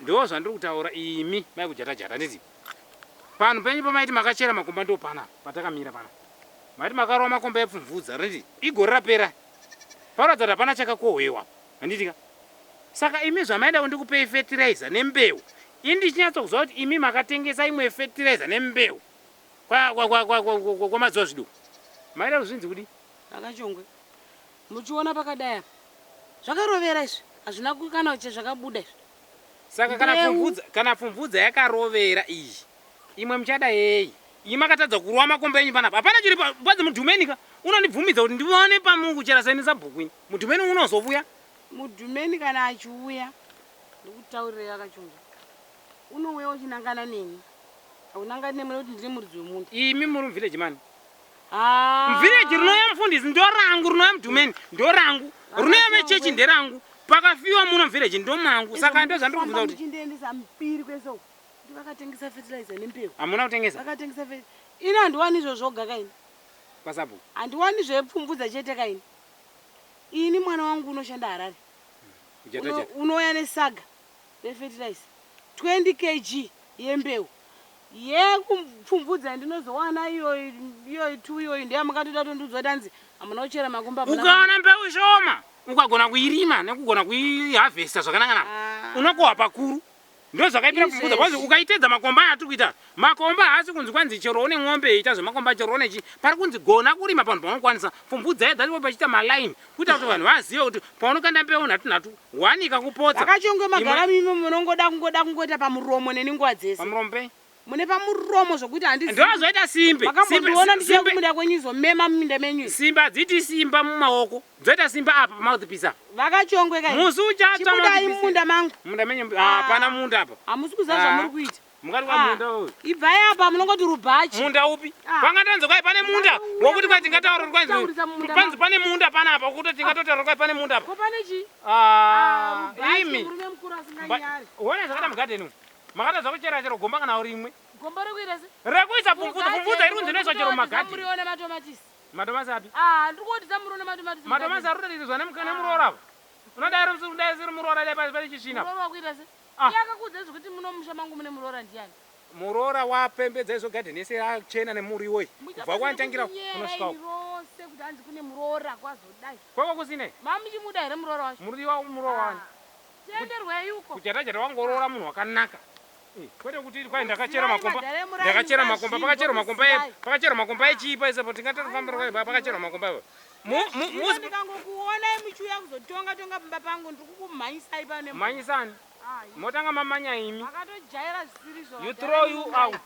Ndo zvandiri kutaura imi mai kujata jata handiti? Panhu penyu pamaiti makachera makomba ndo pana patakamira pana. Maiti makarova makomba epfumvudza handiti? Igore rapera. Paroratidza kuti hapana chakakohwewa handiti ka? Saka imi zvamaida kuti ndikupei fertilizer nembeu ini ndichinyatsokuziva kuti imi makatengesa imwe fertilizer nembeu kwamazuva zviduku. Maida kuti zvinzi kudii? Vakachongwe muchiona pakadai apa zvakarovera izvi hazvina kana chezvakabuda izvi. Saka kana pfumvudza kana pfumvudza yakarovera iyi imwe muchada yei? Iyi makatadza kurova makomba enyu panapa. Hapana chiri kwanzi mudhumeni ka unondibvumidza kuti ndione pamukuchera seni sabhuku ini. Mudhumeni unozovuya. Mudhumeni kana achiuya ndikutaurirei akachunga unouya uchinangana neni haunangani nemune kuti ndine muridzi wemunda. Imi muri muvillage mani? Village rinouya mufundisi ndorangu, rinouya mudhumeni ndorangu, rinouya vechechi nderangu, pakafiwa muno muvillage ndomangu. Saka ndozvandiri kubvunza kuti muchindiendesa mpiri kwese uko kuti vakatengesa fertilizer nembeu. Hamuna kutengesa? Vakatengesa fertilizer. Ini handiwani izvo zvoga kaini. Kwasabhuku. Handiwani zvepfumvudza chete kaini. Ini mwana wangu unoshanda Harare. Unouya nesaga refertilizer 20 kg yembeu yekupfumvudza yandinozowana iyoyi iyoyi tu iyoyi ndeyamakatoda tondiudzwa kuti hanzi hamuna kuchera makumba ukaona mbeu shoma ukagona kuirima nekugona kuihavhesta zvakanaka ah. unokohwa pakuru Ndozvakaipira pfumvudza because ukaitedza makomba aya atiri kuita makomba haasi kunzi kwanzi chero une ng'ombe ita zvemakomba chero une chi pari kunzi gona kurima panhu paunokwanisa pfumvudza yedza ndipo pachiita malaini kuita kuti vanhu vazive kuti paunokanda mbeu nhatu nhatu one ikakupotsa Vakachongwe magara mimi munongoda kungoda kungoita pamuromo neni nguva dzese. Pamuromo pei? Mune pamuromo zvokuti handizivi. Ndozvoita simbe. Makambondiona ndichiuya kumunda kwenyu izomema muminda menyu. Simba hadziiti simba mumaoko. Dzoita simba apa pamouthpiece apa. Vakachongwe kai. Musi uchatsva Chibudai mumunda mangu. Munda menyu hapana munda apa. Hamusi kuziva zvamuri kuita. Mungati kwa munda uyu. Ibvai apa munongoti rubhachi. Munda upi? Pangatanzi kwai pane munda wokuti kwai tingataura kuti kwanzi panzi pane munda panapa wokuti tingatotaura kwai pane munda apa. Ko pane chii? Ah, imi. Murume mukuru asinganyari. Uone zvakaita mugadheni umu. Makatadza kuchera chero gomba kana rimwe. Gomba rekuita se? Rekuisa pfumvudza, pfumvudza iri kunzi inoiswa chero mumagadheni. Muriwo nematomatisi. Matomasi api? Ah, ndiri kuotisa muriwo nematomatisi. Matomasi ari kutodiridzwa nemuroora avo. Unodai ri dai siri muroora dai pane chisvina. Muroora wakuita se? Ah. Iye akakuudza zvekuti muno musha mangu mune muroora ndiani? Muroora wapembedza izvo garden yese yachena nemuriwo iyi. Kubva kwanitangira kunosvika uko. rose kuti hanzi kune muroora kwazodai. Kwako kusine? Mamuchimuda here muroora wacho? Muriwo muroora wani. Tienderwei uko. Kujata-jata wangoroora munhu wakanaka. Eh, kwete kuti kwai ndakachera makomba. Ndakachera makomba, pakachera makomba e, pakachera makomba echii paise tingatofambira kwai pakachera makomba ipo. Mu mu musi ndikangokuonai muchiuya kuzotonga tonga pamba pangu ndiri kukumhanyisai pano. Mhanyisani? Motanga mamanya imi. Makatojaira zvisiri izvo. You throw you out.